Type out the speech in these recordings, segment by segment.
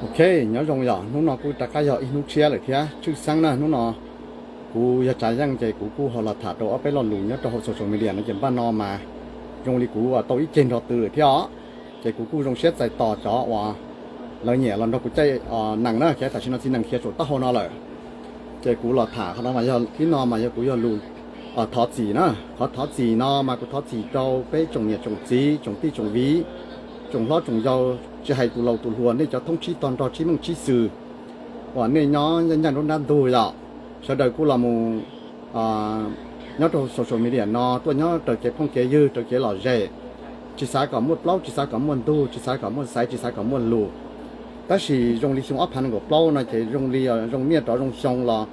Ok, nyob zoo yom, hnub no kuj rov qab yog ib hnub tshiab lawm thiab. Tshwj xeeb na, hnub no kuv yog Tsav Yeej ces kuv kuj ho los tham rau ob peb lo lus nyob rau hauv social media no ces npaj no mas zoo li kuv tau ib ceg nrog tw lawm thiab os. Ces kuv kuj zoo siab txais tos cov uas lawv nyiam los nrog kuv caij nees na, ces tam sim no txiv nees khiav saum taub hau no lawm. Ces kuv los tham qhov no mas yog, tib no mas yog kuv yog lus thov txim na. Qhov thov txim no mas kuv thov txim rau peb tsoom niam tsoom txiv, tsoom tij tsoom viv, tsoom hlob tsoom yau, tsis hais tus laus tus hluas, nej cov thoob tsib tog nrog tsib meej tsib xwm uas nej nyob ncaj nruab nrab ntug yom. Sawv daws kuj los mus nyob rau social media no tuaj nyob raws kev phooj kev ywg, raws kev lom zem, tsis xav kom muaj plaub, tsis xav kom muaj ntug, tsis xav kom muaj xaiv, tsis xav kom muaj lus. Tab sis zoo li xyoo ob phav nees nkaum plaub no ces zoo li zoo niaj rov zoo xyoo los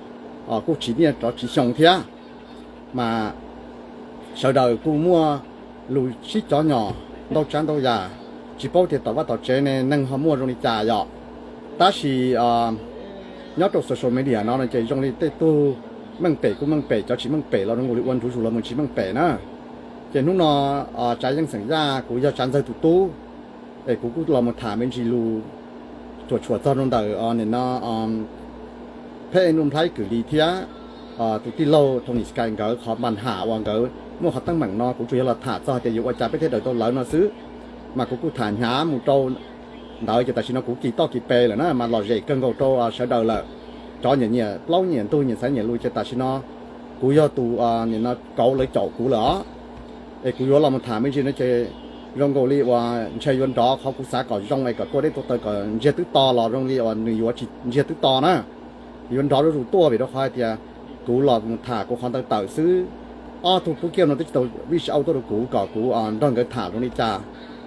kuj tsis niaj rov tsis xyoo thiab, mas sawv daws kuj muaj lus sib cov nyom ntau tsav ntau yam, tsis paub tias tom vaj tom tsev ne neeg ho muaj zoo li cas yom. Tab sis nyob rau social media no no ces zoo li tej tug meej pem kuj meej pem, cov tsis meej pem los zoo li ua nrov zus los mus tsis meej pem na. Ces hnub no Tsav Yeej xeem Yaj, kuv yog Tsav Ntxawg tus tub, es kuv kuj los mus tham me ntsis lus tsuam tshuam txog rau ntawm nim no pheb nuj nplaib kwm li thiab tus tij laug Tony Sky nkawd qhov npa nham uas nkawd muaj qhov teeb meem no, kuv tsuas yog los tham txog tias yuav ua cas peb thiaj daws tau lawv no xwb. Mas kuv kuj tham hnyav mus rau ntawd ces tam sim no kuv kis toj kis pes lawm na, mas lom zem kawg nkaus rau sawv daws lawm. Cov nyiam nyiam plaub nyiam ntug nyiam xaiv nyiam lus ces tam sim no kuv yog tus nim no kauv lawv caum kuv lawm os. Es kuv yuav los mus tham me ntsis no ces zoo nkaus li uas ntshe yuav nrov qhov kuv xav kom zoo es kom tuaj deb tuaj taw kom ntsiag twb to los zoo li uas nws yuav tsis ntsiag twb to na. Yuav nrov zuj zus tuaj vim rau qhov hais tias kuv los mus tham kuv qhov ntawd tawm xwb. Ob tug pub kiab no twb tsis tau vij si au tuaj rau kuv kom kuv nrog nkawd tham zoo li cas.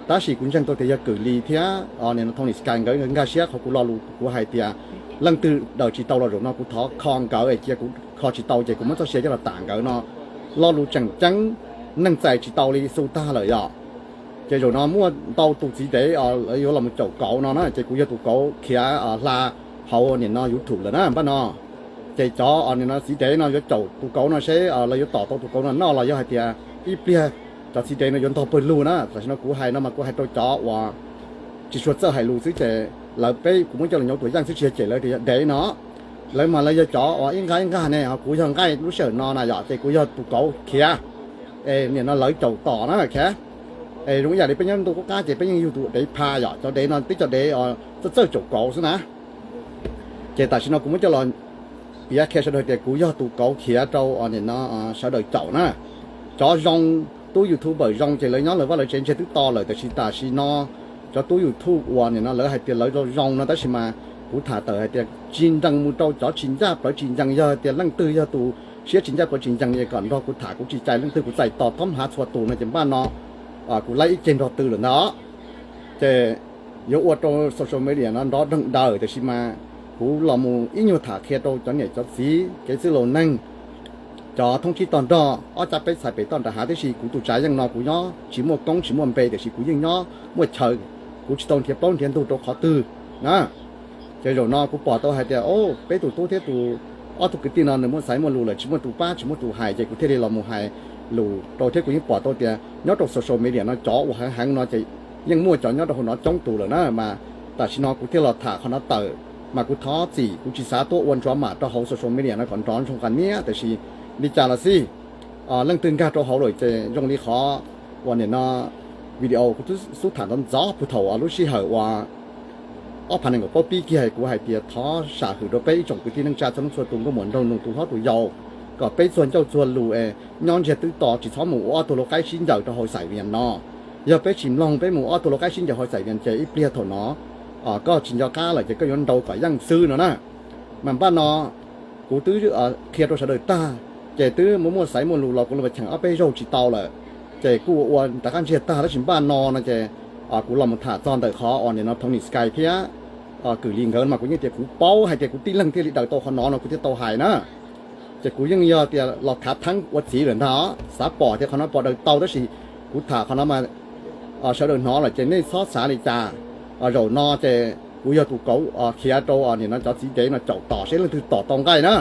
Tab sis kuv ntseeg tau tias yog kwm li thiab nim no Tony Sky nkawd nkag siab qhov kuv lo lus kuv hais tias leej twg daws tsis tau los zaum no kuv thov kho nkawd es cia kuv kho tsis tau ces kuv muab txoj sia coj los tham nkawd no. Lo lus tseem ceeb, neeg txais tsis tau li xu tag lawm yom. Ces zaum no muaj ntau tus txiv dev lawv yuav los mus caum kauv no na, ces kuv yog tus kauv khiav hla hauv nim no YouTube lawm na npaj no. Ces cov nim no txiv dev no yuav caum tus kauv no seb lawv yuav tom tau tus kauv no noj los yog hais tias ib pliag cov txiv dev no yuav ntog pawg lug na. Tam sim no kuv hais no mas kuv hais rau cov uas tsis tshua txawj hais lus xwb ces lawv peb kuv muab coj los nyuv tus yeej xwb tsis yog cem lawv tias yog dev no. Lawv mas lawv yog cov uas ib nqag ib nqag ne, ho kuv yog nqaij lub sij hawm no na yom, ces kuv yog tus kauv khiav. Es nim no lawv caum tom na khiav. Es zoo ib yam li peb nyob ntuj qub qab ces peb yeej yug tus dev pha yom, cov dev no twb cov dev txawj txawj caum kauv xwb na. Ces tam sim no kuv muab coj los piav qhia sawv daws tias kuv yog tus kauv khiav rau nim no sawv daws caum na. Cov zoo, tub YouTuber zoo ces lawv nyob lawv vaj lawv tsev ntsiag twb to lawm, tiam sis tam sim no cov tub YouTube uas nim no lawv hais tias lawv zoo zoo no tab sis mas kuv tham tawm hais tias tsis nrees mus rau cov tsis ncaj plawv tsis ncees, yog hais tias leej twg yog tus siab tsis ncaj plawv tsis ncees es kom nrog kuv tham, kuv tsis cais leej twg, kuv txais tos thob hav txhua tus no ces npaj no kuv laib ib ceg nrog tw lawm ntag. Ces yuav ua rau social media no nrov deeg daws, tiam sis mas kuv los mus ib nyuag tham qhia rau cov niam cov txiv, kev txwj laus neeg, cov thoob tsib tog nrog ob cab peb txhais pem toj nram hav tib si. Kuv tus Tsav Yeej no kuv nyob tsis muaj koob tsis muaj npe, tiam sis kuv yeej nyob muaj chaw, kuv tsis tau nrhiav plaub nrhiav ntug rau qhov twg na. Ces zaum no kuv pom tau hais tias o, peb tus tub thiab tus ob tug kwv tij no nws muaj xaiv muaj lus lawm, tsis muaj tus pab tsis muaj tus hais, ces kuv thiaj li los mus hais lus rau thiab. Kuv yeej pom tau tias nyob rau social media no cov uas heev heev no ces yeej muaj cov nyob rau hauv no coob tus lawm na, mas tam sim no kuv thiaj los tham qhov no tawm. Mas kuv thov txim, kuv tsis xav tuaj ua ntsuav mam rau hauv social media no kom nrov ntsoog qas niab, tiam sis li cas los xij, leej twg nkag rau hauv lawm ces zoo li qhov uas nim no video kuv twb xub tham ntxov ntxov puag thaum lub sij hawm uas ob phav nees nkaum plaub pib kiag kuv hais tias thov sam hwm rau peb ib tsoom kwv tij neej tsa txhua leej txhua tus, nkauj muam nraug nus, tus hlob tus yau, kom peb txuag ncauj txuag lus es nyob ntsiag twb to, tsis txhob mus ua ob tug lau qaib sib ncaws rau hauv Xais Vias no. Yog peb tsis mloog, peb mus ua ob tug lau qaib sib ncaws hauv Xais Vias ces ib pliag thaum no koj tsis nco qab lawm ces koj yuav nrau kom yeej xwb no na. Mas npaj no kuv twb qhia rau sawv daws tag, ces twb muaj muaj xaiv muaj lus los kuv los cheem ob peb zaug tsis tau lawm, ces kuj ua rov qab ntsiag tag. Tab sis npaj no no ces kuv los mus tham txog ntawm qhov uas nim no Tony Sky thiab Kwm Lis nkawd mas kuv yeej tias kuv paub hais tias kuv tib leeg thiaj li daws tau qhov no no kuv thiaj tau hais na. Ces kuv yeej yog tias los khav theeb ua txiv lawm ntag, xav pom tias qhov no pom daws tau, tab sis kuv tham qhov no mas sawv daws hnov lawm ces nej txhob xav li cas. Zaum no ces kuv yog tus kauv khiav rau nim no cov txiv dev no caum tom seb leej twg tom tau nqaij na.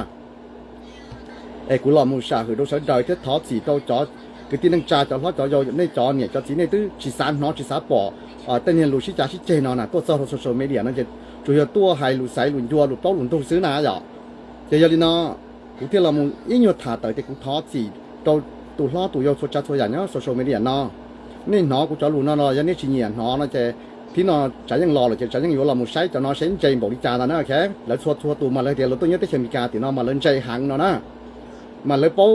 Es kuv los mus sam hwm rau sawv daws thiab thov txim rau cov kwv tij neej tsa, cov hlob cov yau, nej cov niam cov txiv nej twb tsis xav hnov tsis xav pom tej niag lus sib cav sib ceg no na, tuaj txog rau social media no ces tsuas yog tuaj hais lus xaiv lus ncua lus plaub lus ntug xwb na yom. Ces yog li no, kuv thiaj los mus ib nyuag tham tawm tias kuv thov txim rau tus hlob tus yau txhua tsav txhua yam nyob social media no. Nej hnov kuv cov lus no los yog nej tsis nyiam hnov no ces thib no Tsav Yeej los lawm ces Tsav Yeej yuav los mus saib cov no saib ntse npaum li cas ntag na. Lawv txhua txhua tus mas lawv tias lawv tuaj nyob teb chaws Amelikas tiam no mas lawv ntse heev no na, mas lawv paub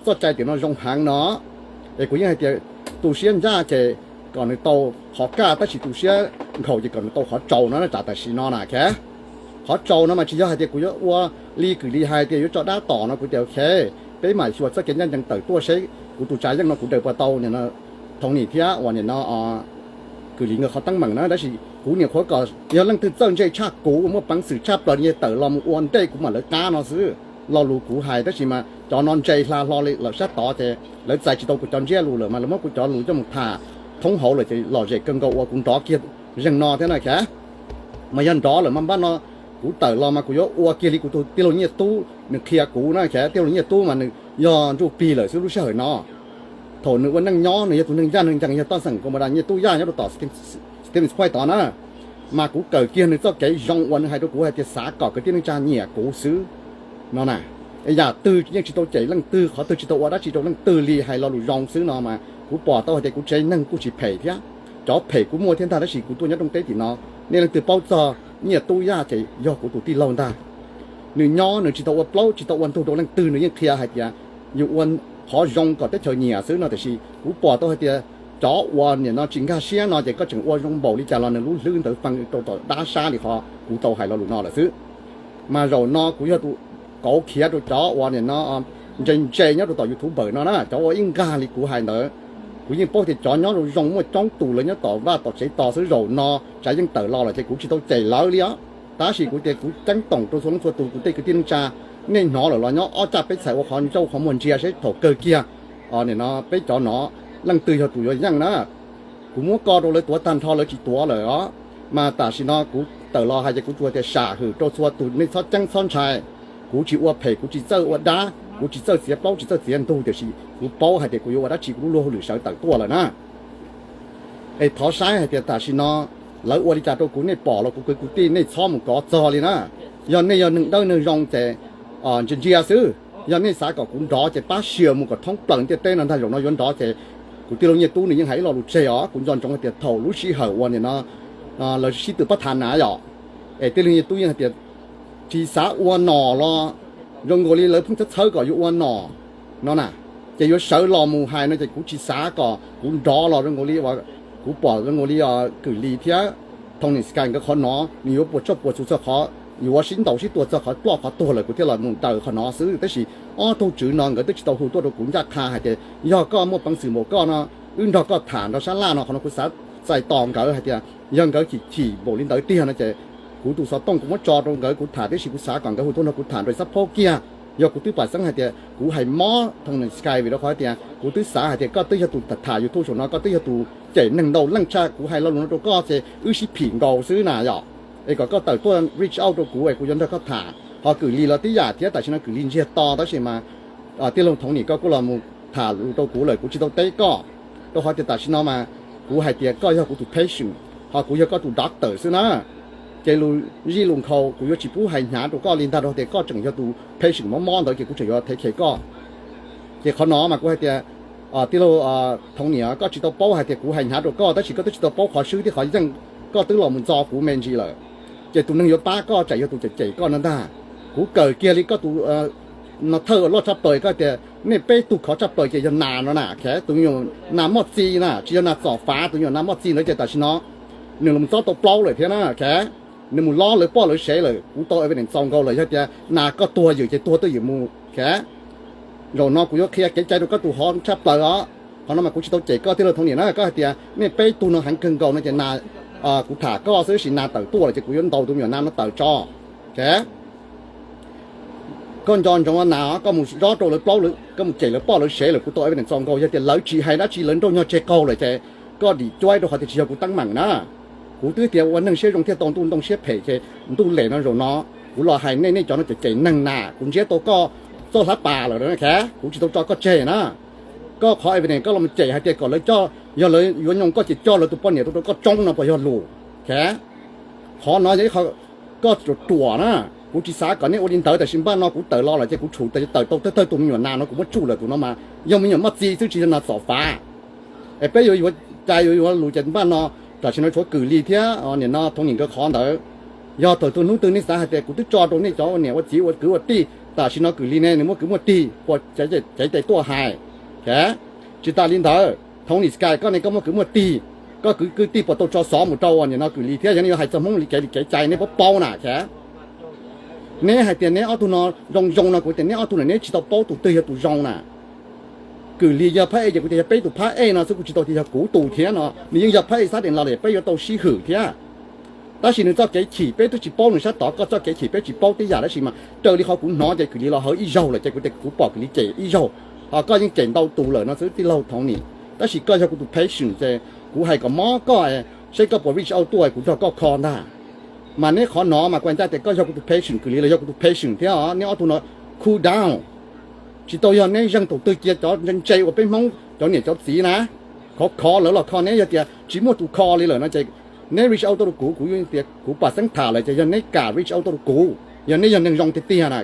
txoj cai tiam no zoo heev no. Es kuv yeej hais tias tu siab ncaj ces kom nws tau qhov kaj, tab sis tu siab nkhaus ces kom nws tau qhov tsaus no na. Tam tam sim no na, qhov tsaus no mas tsis yog hais tias kuv yuav ua li Kwm Lis hais tias yuav tso dab tom no, kuv tias ok, peb mam xyuas txoj kev ncaj ncees tawm tuaj seb kuv tus Tsav Yeej no kuv daws puas tau Thoob Nis thiab uas nim no Kwm Lis nkawd qhov teeb meem na. Tab sis kuv nyuam qhuav kom yog leej twg txawj ntse tshaj kuv, muaj peev xwm tshaj plaws li tawm los mus ua ntej kuv mam lawv qab no xwb. Lo lus kuv hais tab sis mas cov no ntse hla hlo li lawm sab tod ces lawv txais tsis tau kuv cov ntsiab lus lawm mas lawv muab kuv cov lus coj mus tham thoob hauv lawm ces lom zem kawg nkaus uas kuv nrov kiag zeeg no thiab na. Mas yog nrov lawm mas npaj no kuv tawm los mas kuv yuav ua kiag li kuv tus tij laug Nyiaj Tub nws qhia kuv na. Tij laug Nyiaj Tub mas nws yog ntsuj plig lawm xwb lub sij hawm no. Thaum nws ua neej nyob nws yog tus neeg ncaj neeg ncees, yog toj xeem Nyiaj Tub Yaj nyob rau tom Stevens Point tod na, mas kuv kawm kiag nws txoj kev zoo uas nws hais rau kuv hais tias xav kom kwv tij neej tsa nyiam kuv xwb no na. Yam twg yeej tsis tau cem leej twg, qhov twg tsis tau ua dab tsi rau leej twg li, hais lo lus zoo xwb no mas kuv pom tau hais tias kuv tsev neeg kuj tsis phem thiab. Cov phem kuj muaj thiab ntag, tab sis kuv tuaj nyob rooj teb tim no, nej leej twg paub txog Nyiaj Tub Yaj ces yog kuv tus tij laug ntag. Nws nyob nws tsis tau ua plaub tsis tau ua ntug rau leej twg, nws yeej qhia hais tias yus ua qhov zoo kom teb chaws nyiam xwb no, tiam sis kuv pom tau hais tias cov uas nim no tsis nkag siab no ces koj tseem ua zoo npaum li cas los nws lub hlwb ntawd fee rau tom dab sab li qhov kuv tau hais lo lus no lawm xwb. Mas zaum no kuv yog tus kauv khiav rau cov uas nim no ntse ntse nyob rau tom YouTuber no na, cov uas ib nkag li kuv hais ntawd. Kuv yeej paub tias cov nyob zoo zoo muaj coob tus lawv nyob tom vaj tom tsev tos xwb, zaum no Tsav Yeej tawm los lawm ces kuv tsis tau cem lawv li os. Tab sis kuv tias kuv ceeb toom rau txhua leej txhua tus, kuv tej kwv tij neej tsa, nej hnov lawm los nyob ob caj peb txhais ua qhov ncauj qhov muag ntsia seb thaum kawg kiag nim no peb cov no leej twg yog tus yuav yeej na. Kuv muab ko rau lawv tuav tag nrho lawv tsis tuav lawm os. Mas tam sim no kuv tawm los hais ces kuv tsuas tias sam hwm rau txhua tus nej txhob ceeb txhob ntshai. Kuv tsis ua phem, kuv tsis txawj ua dab, kuv tsis txawj txiav plaub tsis txawj txiav ntug, tiam sis kuv paub hais tias kuv yuav ua dab tsi kuv lub luag hauj lwm sawv tawm tuaj lawm na. Es thov saib hais tias tam sim no lawv ua li cas rau kuv, nej pom los kuv kwv kuv tij nej txhob mus kov txog li na. Yog nej yog neeg dawb neeg zoo ces ntsia ntsia xwb. Yog nej xav kom kuv nrov ces pab share mus kom thoob plaws ntiaj teb no ntag. Zaum no yuav nrov ces kuv tij laug Nyiaj Tub nws yeej hais ib lo lus tseg os, kuv nco ntsoov hais tias thaum lub sij hawm uas nim no lawv sib tw pab tham na yom, es tij laug Nyiaj Tub yeej hais tias tsis xav ua nom los zoo nkaus li lawv pheej txhawb txhawb kom yuav ua nom no na, ces yuav sawv los mus hais no ces kuv tsis xav kom kuv nrov los zoo nkaus li uas kuv pom zoo nkaus li Kwm Lis thiab Tony Sky nkawd qhov no nws yuav puas tsuaj puas txhu txog qhov yuav sib ntaus sib tua txog qhov ploj qhov tuag lawm kuv thiaj los mus daws qhov no xwb. Tab sis ob tug tswv no nkawd twb tsis tau hu tuaj rau kuv ncaj qha hais tias yog koj muaj peev xwm npaum koj no wb nrog koj tham nrog sab laj no, qhov no kuv xav txais tos nkawd hais tias yog nkawd chim chim npaum li ntawd tiag no ces kuv tus xov tooj kuv muab tso rau nkawd kuv tham, tiam sis kuv xav kom nkawd hu tuaj nrog kuv tham nrog xab phaub kiag. Yog kuv twb pam xeeb hais tias kuv hais mob Tony Sky vim rau qhov tias kuv twb xav hais tias koj twb yog tus tham YouTube saum no, koj twb yog tus cem neeg ntau leej tshaj, kuv hais lo lus no rau koj ces wb sib phim nkaus xwb na yom. Es kom koj tawm tuaj reach out rau kuv es kuv yuav nrog koj tham. Ho Kwm Lis los tib yam thiab, tam sim no Kwm Lis ntsiag to tab sis mas tij laug Thoob Nim koj kuj los mus tham lus rau kuv lawm, kuv tsis tau teb koj, rau qhov tias tam sim no mas kuv hais tias koj yog kuv tus patient, ho kuv yog koj tus doctor xwb na. Ces lus zij lus nkhaus kuv yuav tsis pub hais hnyav rau koj li ntag, rau tias koj tseem yog tus patient mob mob ntawd ces kuv tseem yuav take care koj. Ces qhov no mas kuv hais tias tij laug Thoob Nim, koj tsis tau paub hais tias kuv hais hnyav rau koj, tab sis koj twb tsis tau paub qhov swb thiab qhov yeej, koj twb los mus ntxo kuv me ntsis lawm. Ces tus neeg yuav pab koj tsam yog tus cem cem koj no ntag. Kuv kawm kiag li koj tus no thawj loj tshaj plaws, koj tias nej peb tug khov tshaj plaws ces yog nas no na, tus me nyuam nas moj txi na, tsis yog nas txom fav, tus me nyuam nas moj txi ntawd ces tam sim no nws los txob tau plaub lawm thiab na. Nws mus lob lawv poj lawv sev lawm, kuv tau evidence txaus nkaus lawm. Yog tias nas koj tuag ywm ces tuag tuaj ywm mus. Zaum no kuv yuav qhia kev cai rau koj tus hov tshaj plaws os. Qhov no mas kuv tsis tau cem koj tij laug Thoob Nim na, koj hais tias nej peb tug no heev kawg nkaus no ces nas, kuv tham koj xwb, sis nas tawm tuaj lawm ces kuv yuav ntaus tus me nyuam nas no tawm tso. Koj nco ntsoov nas, koj mus zob rau lawv plaub, koj mus cem lawv poj lawv sev lawm, kuv tau evidence txaus nkaus. Yog tias lawv tsis hais dab tsi, lawv nrauj nyog tseg qaug lawm ces koj dim cuab, rau qhov tias tsis yog kuv teeb meem na. Kuv twb tias ua neeg siab zoo thiaj tau ntuj ntoo siab phem, ces ntuj lem no zaum no kuv los hais nej, nej cov no cem cem neeg na, kuv ntsiab tau koj txoj hlab pas lawm, kuv tsis tau tso koj tseg na. Koj qhov evidence koj los cem hais tias kom lawv coj, yog lawv yuav nyoo koj ces coj lawv tus poj niam rau rau koj tsoob no puas yog lus? Qhov no yog ib qho koj ruam ruam na. Kuv tsis xav kom neb ua li ntawd, tab sis npaj no kuv tawm los lawm ces kuv tshum tawm tau thawj thawj tus me nyuam nas no kuv muab tsuj lawm tus no mas yog me nyuam moj txi xwb tsis yog nas txom fav. Es peb yuav yuav cai yuav yuav lus ces npaj no tam sim no tshuav Kws Lis thiab nim no Thoob Nim nkawd qhov ntawd. Yog thaum twg hnub twg nej xav hais tias kuv twb tso rau nej cov ua niam ua txiv ua kwv ua tij, tam sim no Kws Lis ne nws muaj kwv muaj tij puas cev tes tuaj hais? Tsis tas li ntawd, Thoob Nim Sky koj ne koj muaj kwv muaj tij, koj kwv kwv tij puas tau tso xov mus rau nim no Kws Lis thiab? Yog nej yuav hais txog Hmoob li kev li kev cai nej puas paub na? Neb hais tias neb ob tug no zoo zoo no kuv tias neb ob tug no neb tsis tau paub tus twg yog tus zoo na. Kws Lis yog phab ej ces kuv tias yog peb tus phab ej no xwb, kuv tsis tau tias yog kuv tus thiab no, nws yeej yog phab ej xab dees los lawm peb yuav tau sib hwm thiab. Tab sis nws txoj kev chim peb twb tsis paub, nws sab tod koj txoj kev chim peb tsis paub tib yam, tab sis mas raws li qhov kuv hnov ces Kws Lis los hawv ib zaug lawm ces kuv tias kuv pom Kws Lis cem ib zaug, ho koj yeej cem ntau tus lawm no xwb tij laug Thoob Nim. Tab sis koj yog kuv tus patient ces kuv hais kom mob koj, saib koj puas reach out tuaj kuv nrog koj kho ntag. Mas neb qhov no mas kuv hais ncaj tias koj yog kuv tus patient, Kws Lis los yog kuv tus patient thiab os, neb ob tug no cool down. Tsis tau yog neb zeeg thaum twg cia cov ntse ntse uas peb Hmoob cov niam cov txiv na, khov khov lawv los kho neb, yog tias tsis muaj tus kho li lawm no ces neb reach out tuaj rau kuv, kuv tias kuv pam xeeb tham lawm ces yog neb kam reach out tuaj rau kuv, yog neb yog neeg zoo tiag tiag na.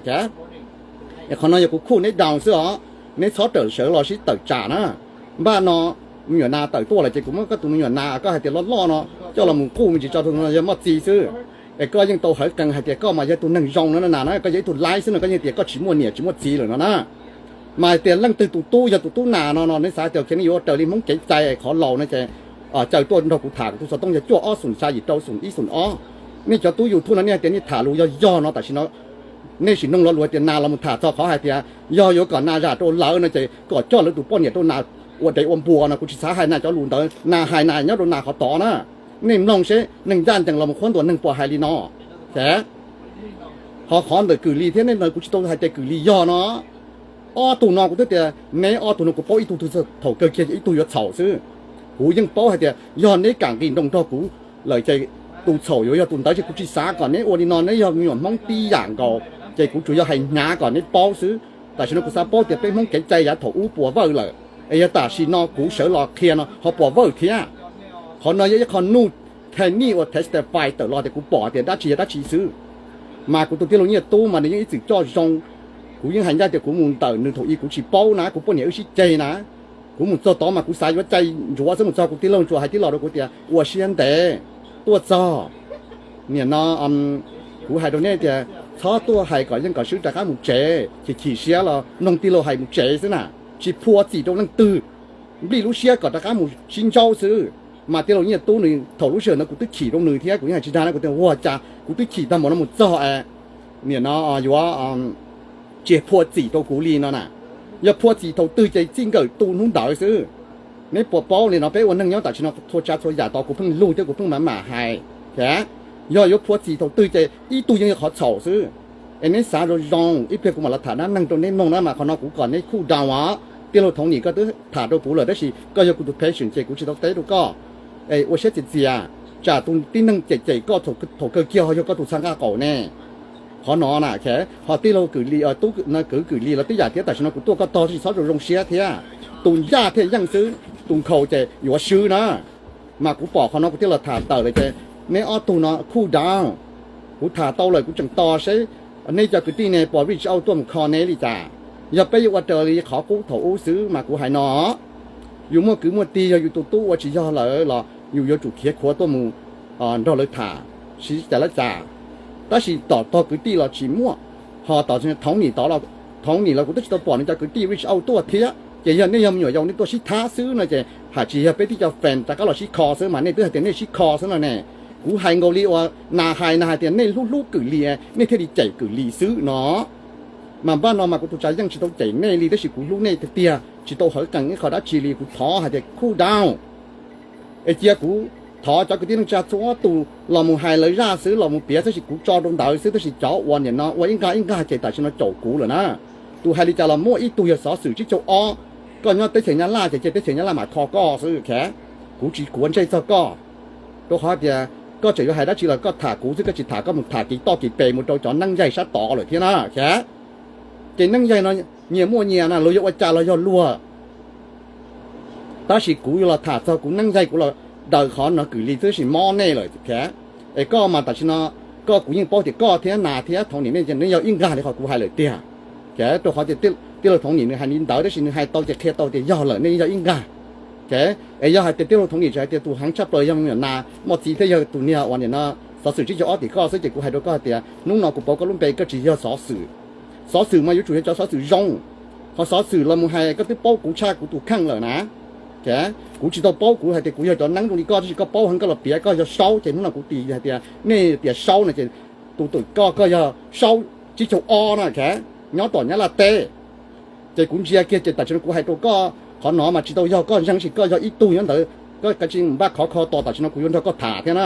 Es qhov no yog kuv cool neb down xwb os, neb txhob rawm sawv los sib tawm tsam na. Npaj no me nyuam nas tawm tuaj lawm ces kuv muab koj tus me nyuam nas koj hais tias loj loj no coj los mus quj me ntsis tso rau no yog moj txi xwb. Es koj yeej tau hawv qees hais tias koj mas yog tus neeg zoo no na, na koj yog ib tug laib xwb no, koj yeej tias koj tsis muaj niam tsis muaj txiv lawm no na. Mas hais tias leej twg tus tub yog tus tub nas no no neb xav tias neb yuav raws li Hmoob kev cai qhov laus no ces caw tuaj nrog kuv tham, kuv tus xov tooj yog cuaj ob xoom xya yim rau xoom ib xoom ob. Nej cov tub YouTube no nej hais tias nej tham lus yog yog no tam sim no nej sim noog lo lus hais tias nas los mus tham txog qhov hais tias yog yuav kom nas zam rau lawv no ces kom coj lawv tus poj niam rau nas ua dev ua npua no, kuv tsis xav hais nas cov lus ntawd, nas hais nas nyob rau nas qhov tod na. Nej mloog seb neeg ncaj ncees los mus qhuab ntuas neeg puas hais li no. Ces ho qhov ntawm Kws Lis thiab nej ntawd kuv tsis tau hais tias Kws Lis yog no. Ob tug no kuv twb tias neb ob tug no kuv paub ib tug twg thaum kawg kiag ib tug yuav txhaum xwb. Kuv yeej paub hais tias yog neb kam nqis nroos nrog kuv lawm ces tus txhaum yuav yog tus ntawd, ces kuv tsis xav kom neb ua li no, neb yog me nyuam Hmoob tib yam nkaus, ces kuv tsuas yog hais hnyav kom neb paub xwb. Tam sim no kuv xav paub tias peb Hmoob kev cai yav thaum ub puas vawj lawm, es yog tam sim no kuv sawv los qhia no ho puas vawj thiab. Qhov no yog ib qho nuj thej nij uas testify tawm los tias kuv pom tias dab tsi yog dab tsi xwb. Mas kuv tus tij laug Nyiaj Tub mas nws yeej ib txwm coj zoo. Kuv yeej hais ncaj tias kuv mus ntawm nws thaum ub kuv tsis paub na, kuv poj niam wb sib ceg na. Kuv mus txog tod mas kuv xav yuav cai ntsuav xwb, mus txog kuv tij laug tsuas hais tib lo rau kuv tias ua siab ntev, tuaj txog. Nim no kuv hais rau neb tias txhob tuaj hais kom yeej kom swb rov qab mus tsev, chim chim siab los mloog tij laug hais mus tsev xwb na, tsis phua txim rau leej twg, nplij lub siab kom rov qab mus sib ntsaub xwb. Mas tij laug Nyiaj Tub nws thaum lub sij hawm ntawd kuv twb chim rau nws thiab kuv yeej hais tsis dag na, kuv tias ua cas kuv twb chim tag npaum no mus txog es nim no yuav tsis phua txim rau kuv li no na. Yog phua txim thaum twg ces txij nkawm tu hnub ntawd xwb. Neb puas paub li no, peb ua neeg nyob tam sim no txhua tsav txhua yam tod kuv pheej lug thiab kuv pheej mam mam hais. Yog yuav phua txim thaum twg ces ib tug yeej yog qhov txhaum xwb. Es neb xav zoo zoo, ib pliag kuv mam los tham dab neeg rau neb mloog na, mas qhov no kuv kom neb cool down os. Tij laug Thoob Nim koj twb tham rau kuv lawm tab sis koj yog kuv tus patient ces kuv tsis tau teb rau koj. Es ua siab txias txias, tsam tus tib neeg cem cem koj thaum kawg kiag ho yog koj tus txha nqaj qaum ne. Qhov no na, ho tij laug Kws Lis, tub kwv Kws Lis los tib yam thiab, tam sim no kuv tuaj koj tog tab sis txhob zoo zoo siab thiab. Tus ncaj thiaj yeej xwb, tus nkhaus ces yuav swb na. Mas kuv pom qhov no kuv thiaj los tham tawm lawm ces neb ob tug no cool down. Kuv tham tau lawm kuv tseem tos seb neb cov kwv tij ne puas reach out tuaj mus kho neb li cas. Yog peb yuav ua raws li qhov qub thaum ub xwb mas kuv hais no, yus muaj kwv muaj tij, yog yus tus tub ua tsis yog lawm los yus yuav tsum khiav khuav tuaj mus nrog lawv tham, sib cav lab cas. Tab sis tom tog kwv tij los tsis muaj, ho tom Thoob Nim tod, Thoob Nim los kuv twb tsis tau pom nws cov kwv tij reach out tuaj thiab. Ces yog nej yog me nyuam yaus nej tuaj sib thab xwb no ces hais tsis yog peb tib co fan rov qab los sib kho xwb mas nej twb hais tias nej sib kho xwb no ne. Kuv hais nkaus li uas nas hais, nas hais tias nej hlub hlub Kws Lis nej thiaj li cem Kws Lis xwb no. Mas npaj no mas kuv tus tsav yeej tsis tau cem nej li tab sis kuv hlub nej tiag tiag, tsis tau hawv qees ib qho dab tsi li, kuv thov hais tias cool down. Es cia kuv thov cov kwv tij neej tsa txhua tus los mus hais lawv zaj xwb, los mus piav tab sis kuv tso rau ntawd xwb, tab sis cov uas nim no ua ib nqag ib nqag ces tam sim no caum kuv lawm na. Tus hais li cas los muaj ib tug yog xov xwm tsib caug ob, koj nyob teb chaws Nyab Laj ces cia teb chaws Nyab Laj mam kho koj xwb. Kuv tsis kuav ntsej txog koj, rau qhov tias koj tseem yuav hais dab tsi los koj tham kuv xwb, koj tsis tham, koj mus tham kev toj kev pes mus rau cov neeb yaig sab tod lawm thiab na. Ces neeb yaig no nyias muaj nyias na, luag yuav ua cas los yog luag. Tab sis kuv yuav los tham txog kuv neeb yaig, kuv los daws qhov no Kws Lis xwb, tab sis mob nej lawm thiab. Es koj mas tam sim no, koj kuv yeej paub tias koj thiab Nas thiab Thoob Nim nej yog ib nqag li qhov kuv hais lawm tiag. Rau qhov tias tij laug Thoob Nim nws hais li ntawd tab sis nws hais tau ces qhia tau tias yog lawm, nej yog ib nqag. Es yog hais tias tij laug Thoob Nim tsis hais tias tus heev tshaj plaws yog me nyuam Nas Moj Txi thiab yog tus niag uas nim no xov xwm tsib caug ob tim koj xwb ces kuv hais rau koj hais tias hnub no kuv pauv koj lub npe koj tsis yog xov xwm. Xov xwm mas yuav tsum yog cov xov xwm zoo. Qhov xov xwm los mus hais koj twb paub kuv tshaj kuv tus kheej lawm na. Kuv tsis tau paub kuv hais tias kuv yog cov neeb zoo li koj tab sis koj paub heev koj los piav koj yog Saub ces hnub no kuv tis hais tias nej tias Saub no ces tus twm koj koj yog Saub tsib caug ob na, nyob tom Nyab Laj teb. Ces kuv ntsia kiag ces tam sim no kuv hais rau koj qhov no mas tsis tau yog koj ntseeg sis koj yog ib tug nyob ntawd, koj kav tsij npaj khov kho tos tam sim no kuv yuav nrog koj tham thiab na.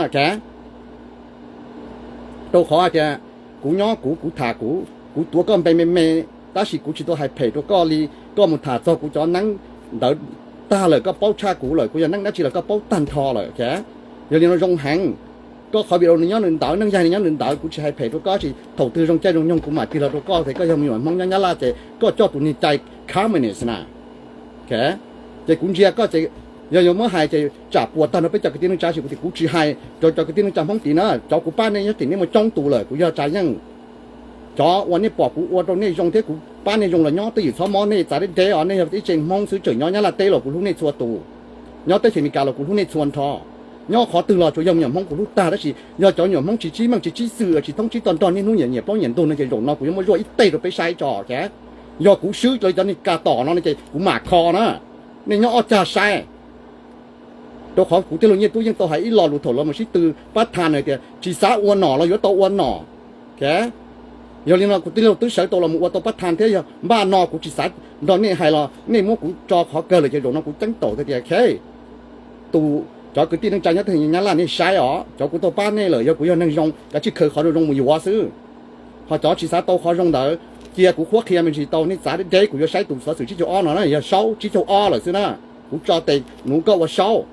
Rau qhov hais tias kuv nyob kuv, kuv tham kuv, kuv tuav koj npe me me, tab sis kuv tsis tau hais phem rau koj li. Koj mus tham txog kuv cov neeb ntawd tag lawm koj paub tshaj kuv lawm, kuv yog neeb dab tsi los koj paub tag nrho lawm. Yog li no zoo heev, koj qhov video nws nyob nws ntawd, neej yaig nws nyob nws ntawd, kuv tsis hais phem rau koj sis thaum twg zoo caij zoo nyoog kuv mam tig los rau koj tias koj yog me nyuam Hmoob nyob Nyab Laj ces koj coj tus niag cai communist na. Ces kuv ntsia koj ces yog yuav muab hais ces tsam puas tag nrho peb cov kwv tij neej tsa sis kuv tias kuv tsis hais rau cov kwv tij neej tsa Hmoob tid na, cov kuv pab nej nyob tim nej muaj coob tus lawm kuv yog tsa yeej. Cov uas nej pom kuv ua rau nej zoo thiab kuv pab nej zoo los nyob twj ywm txhob mob nej txav deb deb os, nej yog ib tsev Hmoob xwb tseem nyob Nyab Laj teb los kuv hlub nej txhua tus. Nyob teb chaws Amelikas los kuv hlub nej txhua nrho. Nyob qhov twg los tsuas yog me nyuam Hmoob kuv hlub tag tab sis yog cov me nyuam Hmoob tsis tsib meej tsis tsib xwm tsis thoob tsib tog nrog niaj hnub nyiam nyiam plaub nyiam ntug no ces zaum no kuv yuav muab zuaj ib teg rau peb saib tso. Yog kuv swb lawv cov niag kas tom no no ces kuv mam kho na. Nej nyob ob cag saib. Rau qhov kuv tij laug Nyiaj Tub yeej tau hais ib lo lus thaum los mus sib tw pab tha na tias tsis xav ua nom los yuav tau ua nom. Yog li no kuv tij laug twb sawv tau los mus ua tau pab tha thiab, yog npaj no kuv tsis xav nrog nej hais los nej muab kuv tso qhov kawg lawm ces zaum no kuv ceeb toom tias, tus, cov kwv tij neej tsa nyob teb chaws Nyab Laj nej saib os, cov kuv tau pab nej lawm yog kuv yog neeg zoo kav tsij khaws qhov zoo zoo mus yuav xwb. Ho cov tsis xav tau qhov zoo ntawd, cia kuv qhuab qhia me ntsis tau, nej txav deb deb kuv yuav saib tus xov xwm tsib caug ob no na, yog Saub tsib caug ob lawm xwb na. Kuv tso tes nuv koj ua Saub.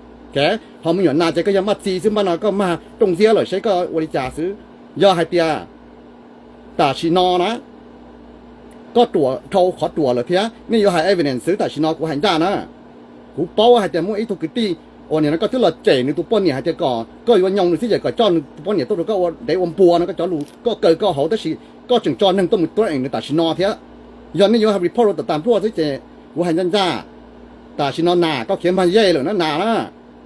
Ho me nyuam Nas ces koj yog Maj Txi xwb, npaj no koj mag rooj ntxiab lawm seb koj ua li cas xwb. Yog hais tias tam sim no na koj ruam dhau qhov ruam lawm thiab nej yuav hais evidence xwb, tam sim no kuv hais ncaj na. Kuv paub hais tias muaj ib tug kwv tij uas nim no koj twb los cem nws tus poj niam hais tias kom koj yuav nyoo nws xwb ces kom coj nws tus poj niam tuaj rau koj ua dev ua npua no, koj cov lus koj kaw koj hauv tab sis koj tseem tso neeg tuaj mus threaten nws tam sim no thiab. Yog nej yuav hais report rau tom tas npluaj xwb ces kuv hais ncaj ncaj, tam sim no Nas koj khiav mag yej lawm na Nas na.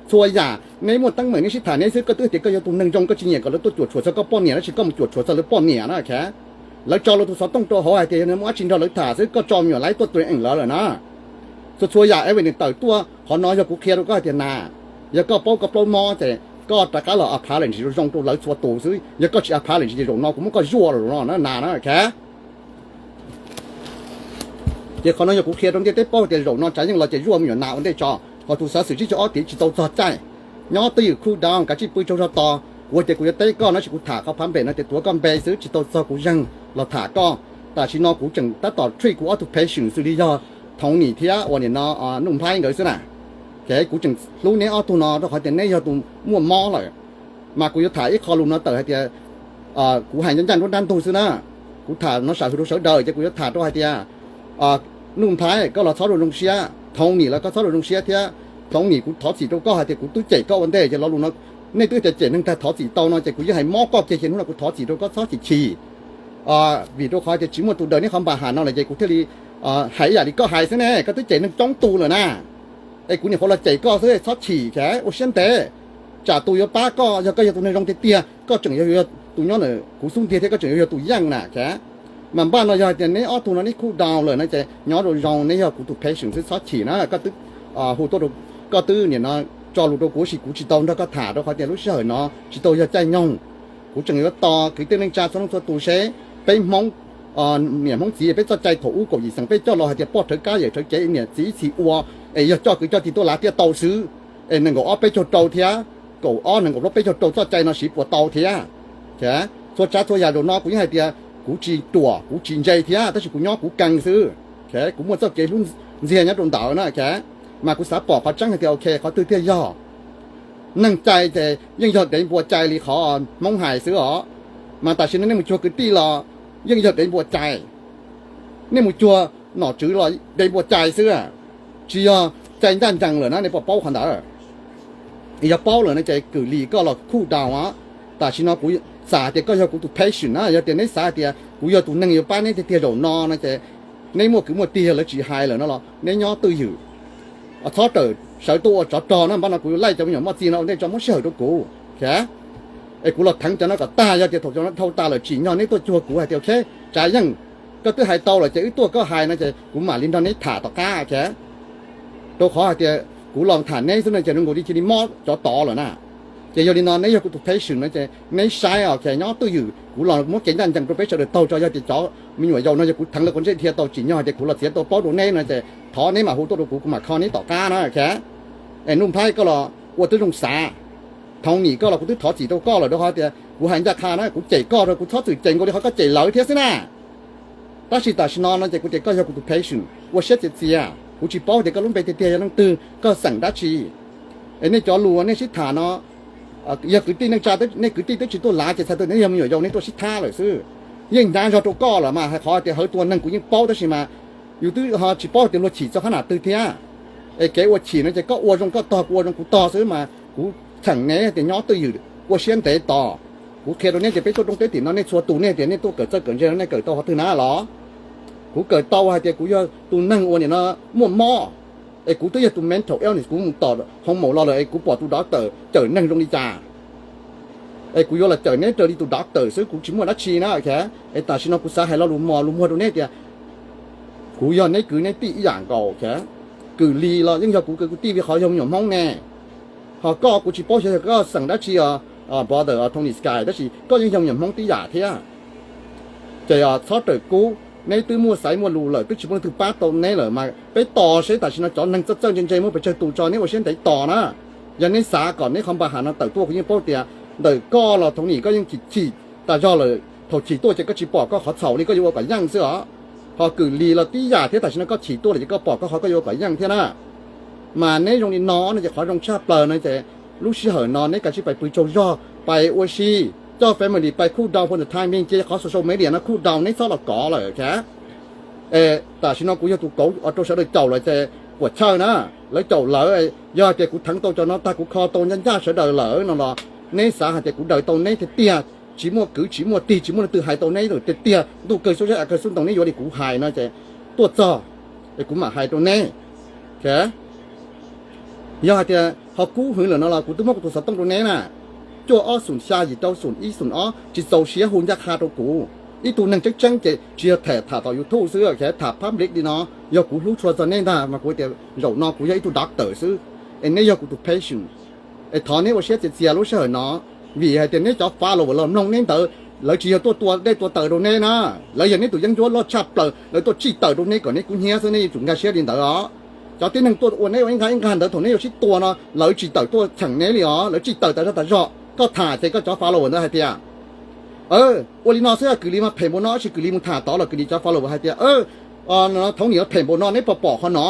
Txhua yam neb muaj teeb meem neb sib tham neb xwb, koj twb tias koj yog tus neeg zoo koj tsis nyiam kom lawv tuaj cuam tshuam txog koj poj niam tab sis koj mus cuam tshuam txog lawv poj niam na. Lawv tso lawv tus xov tooj rau hauv hais tias yog nws muaj dab tsi nrog lawv tham xwb, koj tso me nyuam laib tuaj threaten lawv lawm na. Txhua txhua yam evidence tawm tuaj, qhov no yog kuv qhia rau koj hais tias Nas, yog koj paub koj plaub mob ces koj rov qab los apology zoo zoo rau lawv txhua tus xwb, yog koj tsis apology ces zaum no kuv muab koj zuaj lawm no na Nas na. Ces qhov no yog kuv qhia rau ntiaj teb paub tias zaum no tsav yeej los ces zuaj me nyuam Nas ua ntej tso, ho tus xov xwm tsib caug ob tim tsis tau txog caij. Nyob twj ywm cool down, kav tsij pw tsaug zog tos, kuv tias kuv yuav teb koj no sis kuv tham qhov phav npem no tias tuav koj npe xwb, tsis tau txog kuv zeeg los tham koj. Tam sim no kuv tseem tab tom treat kuv ob tug patient xws li yog Thoob Nim thiab uas nim no Nuj Nplhaib nkawd xwb na. Ces kuv tseem hlub neb ob tug no rau qhov tias neb yog tus muaj mob lawm. Mas kuv yuav tham ib qho lus no tawm hais tias, kuv hais ncaj ncaj nruab nrab ntug xwb na. Kuv tham no sam hwm rau sawv daws ces kuv yuav tham rau hais tias, Nuj Nplhaib koj los txhob rau zoo siab, Thoob Nim los koj txhob rau zoo siab thiab. Thoob Nim, kuv thov txim rau koj hais tias kuv twb cem koj ua ntej ces lo lus no nej twb tias cem neeg tag thov txim tau no ces kuv yeej hais mob koj kiag ces hnub no kuv thov txim rau koj txhob chim chim. Vim rau qhov tias tsis muaj tus daws neb qhov npa ham no lawm ces kuv thiaj li hais ib yam li koj hais xwb ne, koj twb cem neeg coob tus lawm na. Es kuv nyuam qhuav los cem koj xwb, txhob chim thiab ua siab ntev. Tsam tus yuav pab koj, yog koj yog tus neeg zoo tiag tiag koj tseem yuav yog tus nyob ntawm kuv xub ntiag thiab koj tseem yuav yog tus yeej na. Mas npaj no yog hais tias neb ob tug no neb cool down lawm no ces nyob rau zoo, neb yog kuv tus patient xwb txhob chim na. Koj twb hu tuaj rau, koj twb nim no tso lus rau kuv sis kuv tsis tau nrog koj tham rau qhov tias lub sij hawm no tsis tau yog caij nyoog. Kuv tseem yuav tos kwv tij neej tsa txhua leej txhua tus seb peb Hmoob, niam Hmoob txiv peb txoj cai thaum ub kaum yim xeem peb coj los hais tias poj rhawv kab yawm rhawv cev niam txiv txhim ua, es yog coj kwv coj tij tuaj lav tiaj tau xwb. Es nees nkaum ob peb caug rau thiab, kaum ob nees nkaum plaub peb caug rau txoj cai no siv puas tau thiab. Txhua tsav txhua yam zaum no kuv yeej hais tias kuv tsis ruam kuv tsis ntse thiab tab sis kuv nyob kuv kees xwb. Kuv muaj txoj kev hlub ntxiag nyob rau ntawd na. Mas kuv xav pom qhov tseeb hais tias ok qhov twg thiaj yog. Neeg cai ces yeej yog dev npua cai li qhov Hmoob hais xwb os. Mas tam sim no nej mus cuag kwv tij los yeej yog dev npua cai. Nej mus cuag nom tswv los dev npua cai xwb, tsis yog cai ncaj ncees lawm na, nej puas paub qhov ntawd? Yog paub lawm no ces kwv lis koj los cool down os. Tam sim no kuv xav tias koj yog kuv tus patient na, yog tias neb xav tias kuv yog tus neeg yuav pab neb tiag tiag zaum no no ces neb muaj kwv muaj tij yog lawv tsis hais lawm no los neb nyob twj ywm. Txhob rawm sawv tuaj ua tsov rog na, npaj no kuv yuav laij cov me nyuam moj txi no ua ntej tso muab sij hawm rau kuv. Es kuv los theev cov no kom tag, yog tias thaum cov no dhau tas lawm tsim nyog neb tuaj cuag kuv hais tias ok, Tsav Yeej, koj twb hais tau lawm ces wb tuaj koj hais no ces kuv mam li nrog neb tham tom qab. Rau qhov hais tias kuv los tham neb xwb no ces zoo nkaus li cia li mob cov tod lawm na. Ces yog li no neb yog kuv tus patient no ces neb saib os, nyob twj ywm kuv los muab kev ncaj ncees rau peb sawv daws taug tso. Yog tias cov me nyuam yaus no yog kuv theev lawv quav ntsej dhia tau tsim nyog hais tias kuv los txiav tau paub rau neb no ces thov neb mam hu tuaj rau kuv, kuv mam kho neb tom qab na. Es Nuj Nplhaib koj los ua twb zoo xav, Thoob Nim koj los kuv twb thov txim rau koj lawm rau qhov tias kuv hais ncaj qha na, kuv cem koj rau kuv txhob txwm cem nkaus li qhov koj cem lawv thiab xwb na. Tab sis tam sim no no ces kuv tias koj yog kuv tus patient, ua siab txias txias, kuv tsis paub tias koj lub npe tiag tiag yog leej twg, koj xeem dab tsi. Es nej cov lus nej sib tham no, yog kwv tij neej tsa, nej kwv tij twb tsis tuaj lav ces txhais tau nej yog me nyuam yaus nej tuaj sib thab lawm xwb. Yeej hnyav zog rau koj lawm mas, hais qhov tias hawv tua neeg kuv yeej paub tab sis mas yus twb ho tsis paub tias luag chim txog qhov na twg thiab. Es kev ua chim no ces koj ua zoo koj tog, kuv ua zoo kuv tog xwb mas kuv cheem neb tias nyob twj ywm ua siab ntev tos. Kuv qhia rau neb tias peb tuaj roob teb tim no nej txhua tus nej tias nej tuaj kawm txawj kawm ntse no nej kawm tau qhov twg na los? Kuv kawm tau hais tias kuv yog tus neeg uas nim no muaj mob, es kuv twb yog tus mental illness, kuv mus tom hoo maum los lawm es kuv pom tus doctor cawm neeg zoo li cas, es kuv yuav los cawm neb raws li tus doctor xwb, kuv tsis muaj dab tsi na. Es tam sim no kuv xav hais lo lus mos lus muag rau neb tias kuv yog neb kwv neb tij ib yam nkaus. Kwv Lis los yeej yog kuv kwv tij vim qhov yog me nyuam Hmoob ne. Ho koj kuv tsis paub xyov yog koj xeem dab tsi os, brother Tony Sky, tab sis koj yeej yog me nyuam Hmoob tib yam thiab. Ces txhob rawm kub, neb twb muaj xaiv muaj lus lawm, twb tsis muaj leej twg pab tau neb lawm mas peb tos seb tam sim no cov neeg txawj txawj ntse ntse muaj pes tsawg tus tso neb ua siab ntev tos na. Yog neb xav kom neb qhov npa ham no tawm tuaj, kuv yeej paub tias ntawm koj los Thoob Nim koj yeej chim chim tas zog lawm, thaum chim tuaj ces koj tsis pom koj qhov txhaum li, koj yuav ua kom yeej xwb os. Ho Kwv Lis los tib yam thiab, tam sim no koj chim tuaj lawm ces koj pom koj qhov koj yuav ua kom yeej thiab na. Mas neb zoo li no no ces qhov zoo tshaj plaws no ces lub sij hawm no neb kav tsij pais pw tsaug zog, pais ua si, coj family pais cool down for the time being, cia qhov social media no cool down, neb txhob los kov lawm. Tam sim no kuv yog tus kauv rau sawv daws caum lawm ces puas chawj na, lawv caum lawv. Yog hais tias kuv theev tau cov no tag kuv kho tau ncaj ncaj sawv daws lawm no los neb xav hais tias kuv daws tau neb tiag tiag, tsis muaj kwv tsis muaj tij tsis muaj leej twg hais tau neb tiag tiag, ntuj kawg xub zeb av kawg xub ntoo neb yuav li kuv hais no ces tuaj txog es kuv mam hais rau neb. Yog hais tias ho kub hwv lawm no los kuv twb muab kuv tus xov tooj rau neb na, cuaj ob xoom xya yim rau xoom ib xoom ob, tsis txaus siab hu ncaj qha rau kuv. Ib tug neeg tseeb tseeb ces tsis yog tham tham tom YouTube xwb, tham public li no. Yog kuv hlub tshua txog neb ntag mas kuv tias zaum no kuv yog ib tug doctor xwb, es neb yog kuv tus patient. Es thov neb ua siab txias txias lub sij hawm no, vim hais tias neb cov follower los mloog neb ntawd, lawv tsis yog tuaj tua dej tua taws rau neb na, lawv yog neb tus yeeb ncuab loj tshaj plaws, lawv tuaj tsij tawm rau neb kom neb kub hnyiab xwb, neb yuav tsum nkag siab li ntawd os. Cov tib neeg tuaj ua neb ua ib nkag ib nkag ntawd thaum neb yuav sib tua no lawv tsis tawm tuaj cheem neb li os, lawv tsij tawm tas zog tas zog. Koj tham ces koj cov follower ntawd hais tias ua li no xwb, Kwv Lis mas phem npaum no, tab sis Kwv Lis mus tham tod los Kwv Lis cov follower hais tias Thoob Nim phem npaum no, neb puas pom qhov no?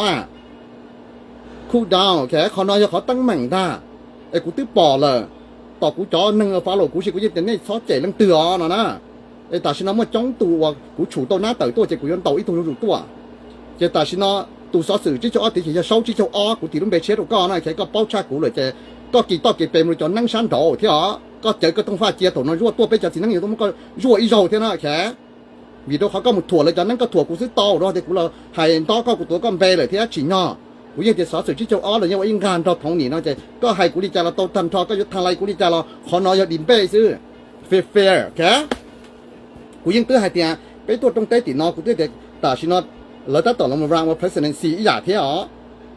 Cool down, qhov no yog qhov teeb meem ntag. Es kuv twb pom lawm, tom kuv cov neeg follow kuv ces kuv yeej tias nej txhob cem leej twg os no na. Es tam sim no muaj coob tus uas kuv tshum tau nab tawm tuaj ces kuv yuav ntaus ib tug zuj zus tuaj. Ces tam sim no tus xov xwm tsib caug ob tid ces yog Saub tsib caug ob, kuv tis lub npe tshiab rau koj na, kheev koj paub tshaj kuv lawm ces koj kis toj kis pes mus rau cov neeb sab nraud thiab os. Koj cawv koj tooj faj cia thaum no zuaj tuaj peb cov txiv neeb yuav tuaj muab koj zuaj ib zaug thiab na. Vim rau qhov koj mus thuam lawv cov neeb, koj thuam kuv xwb tau, rau tias kuv los hais nto koj, kuv tuav koj npe lawm thiab tsim nyog. Kuv yeej tias xov xwm tsib caug ob los yeej ua ib nkag nrog Thoob Nim no ces koj hais kuv li cas los tau tag nrho, koj yuav tha lais kuv li cas los qhov no yog debate xwb. Fair, fair, ok. Kuv yeej twb hais tias peb tuaj roob teb tim no kuv twb tias tam sim no lawv tab tom los mus run ua presidency ib yam thiab os.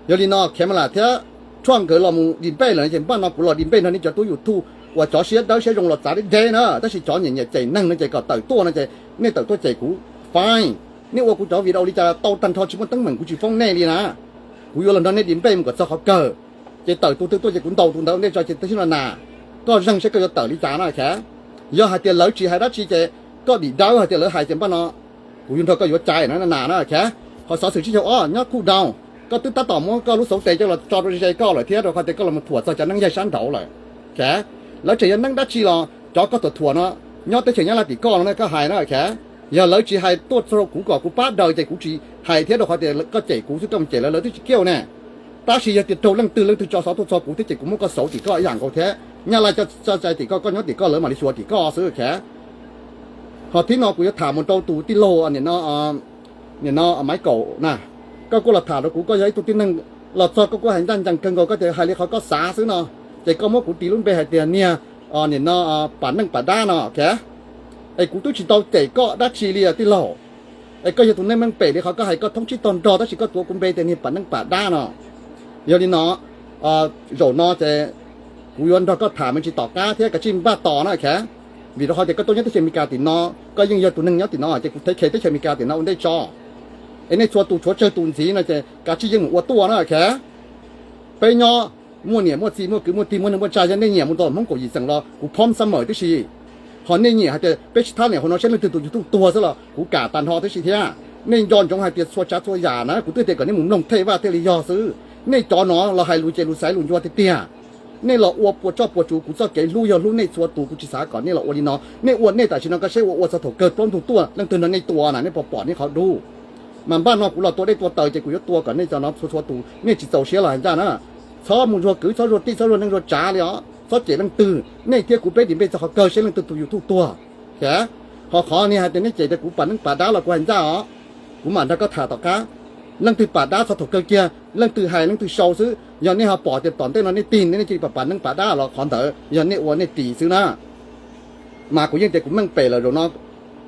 Yog li no Kamala thiab Trump nkawd los mus debate lawm ces npaj no kuv los debate nrog nej cov tub YouTube uas cov siab dawb siab zoo los txav deb deb na, tab sis cov nyiam nyiam cem neeg no ces kom tawm tuaj no ces nej tawm tuaj cem kuv, fine. Nej ua kuv cov video li cas tau tag nrho, tsis muaj teeb meem, kuv tsis foob nej li na. Kuv yuav los nrog nej debate mus kom txog qhov kawg. Ces tawm tus twg tuaj ces kuv ntaus tus ntawd ua ntej tso ces tib si no na. Koj zeeg seb koj yuav tawm li cas na, ok. Yog hais tias lawv tsis hais dab tsi ces koj dim dawb hais tias lawv hais ces npaj no kuv yuav nrog koj yuav cai na na na, ok. Qhov xov xwm tsib caug ob nyob cool down, koj twb tab tom muab koj lub xauv tes coj los tso rau ze koj lawm thiab, rau qhov tias koj los mus thuam txog cov neeb yaig sab nraud lawm, ok. Lawv tseem yog neeb dab tsi los cov koj thuam thuam no nyob teb chaws Nyab Laj tim koj no koj hais na, ok. Yog lawv tsis hais tuaj rau kuv kom kuv pab daws ces kuv tsis hais thiab, rau qhov tias koj cem kuv xwb, koj mus cem lawv, lawv twb tsis kiaj ne. Tab sis yog tias raug leej twg leej twg tso xov tuaj txog kuv thiab ces kuv muab koj xauv tim koj ib yam nkaus thiab. Nyab Laj coj txais tim koj, koj nyob tim koj, lawv mam li xyuas tim koj xwb khev. Ho thib no kuv yuav tham mus rau tus tij laug nim no Maiv Kaum na, koj kuj los tham rau kuv, koj yog ib tug tib neeg los txog koj kuj hais ncaj ncees kawg nkaus, koj tias hais li qhov koj xav xwb no, ces koj muab kuv tis lub npe hais tias niag nim no Pam Neej Pam Dab no khev. Es kuv twb tsis tau cem koj dab tsi li tij laug. Es koj yog tus neeg meej pem li qhov koj hais koj thoob tsib tog nrog tab sis koj tuav kuv npe tias niag Pam Neej Pam Dab no. Yog li no, zaum no ces kuv yuav nrog koj tham me ntsis tom qab thiab kav tsij npaj tos na khev. Vim rau qhov tias koj tuaj nyob teb chaws Amelikas tim no, koj yeej yog tus neeg nyob tim no ces kuv thev khev teb chaws Amelikas tim no ua ntej tso. Es nej txhua tus tshuav tsawg tus ntxiv no ces kav tsij yeej mus ua tuaj na khev. Peb nyob muaj niam muaj txiv muaj kwv muaj tij muaj neej muaj tsa, yog nej nyiam mus tom Hmoob kaum yim xeem los kuv phob xab mawm tib si. Ho nej nyiam hais tias peb sib thab niam hauv no seb leej twg tus YouTube tuag xwb los kuv kam tag nrho tib si thiab. Nej nco ntsoov hais tias txhua tsav txhua yam na kuv twb tias kom nej mus mloog thej vaj thiaj li yog xwb. Nej cov no los hais lus ces lus xaiv lus ncua tiag tiag. Nej los ua puas tsuaj puas tsuv, kuv txoj kev hlub yog hlub nej txhua tus, kuv tsis xav kom nej los ua li no. Nej ua nej tam sim no koj saib ua ua txog thaum kawg plaub ntug tuaj leej twg nrog nej tua na, nej puas pom nej qhov dub. Mas npaj no kuv los tua dej tua taws ces kuv yuav tua kom nej cov no txhua txhua tus nej tsis txaus siab los hais ncaj na. Txhob mus zuag kwv, txhob zuag tij, txhob zuag neej zuag tsav li os, txhob cem leej twg. Nej thiab kuv peb dim npej txog qhov kawg seb leej twg tus YouTube tuag. Thiab ho qhov nej hais tias nej cem tias kuv Pam Neej Pam Dab los kuv hais ncaj os, kuv mam nrog koj tham tom qab. Leej twg Pam Dab txog thaum kawg kiag leej twg hais leej twg sau xwb. Yog nej ho pom tias tom ntej no nej tig nej cia li Pam Pam Neej Pam Dab los qhov ntawd yog nej ua nej tis xwb na. Mas kuv yeej tias kuv meej pem lawm, zaum no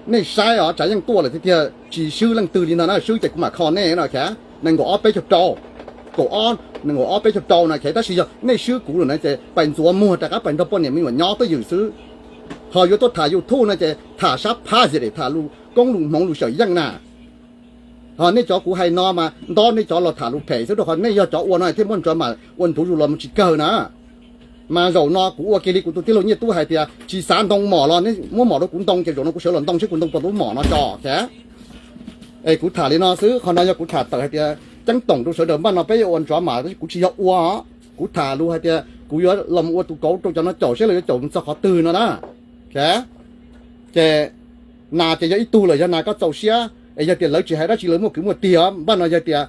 nej saib os, tsav yeej tuaj lawm tiag tiag, tsis swb leej twg li no na, swb ces kuv mam kho nej no khev. Nees nkaum ob peb caug rau, kaum ob nees nkaum ob peb caug rau no khev, tab sis yog nej swb kuv lawm na ces pais ntxuav muag rov qab pais nrog poj niam me nyuam nyob twj ywm xwb. Ho yuav tuaj tham YouTube no ces tham sab phab xim es tham lus koob lus hmoov lus xyawm yeej na. Ho nej cov kuv hais no mas nto nej cov los tham lus phem xwb, rau qhov nej yog cov ua no thiaj muaj ntsuav mam ua ntsuav zus los mus tsis kawg na. Mas zaum no kuv ua kiag li kuv tus tij laug Nyiaj Tub hais tias tsis xav ntoo mom los nej muab mom rau kuv ntoo ces zaum no kuv sawv los ntoo seb kuv ntoo puas tau mom no tso thiab. Es kuv tham li no xwb, qhov no yog kuv tham tawm hais tias ceeb toom rau sawv daws, npaj no peb yuav ua ntsuav mas kuv tsis yog ua, kuv tham lus hais tias kuv yuav los ua tus kauv rau cov no caum seb lawv yuav caum mus txog qhov twg no na. Ces nas ces yog ib tug lawm, yog nas koj txaus siab es yog tias lawv tsis hais dab tsi, lawv muaj kwv muaj tij os, npaj no yog tias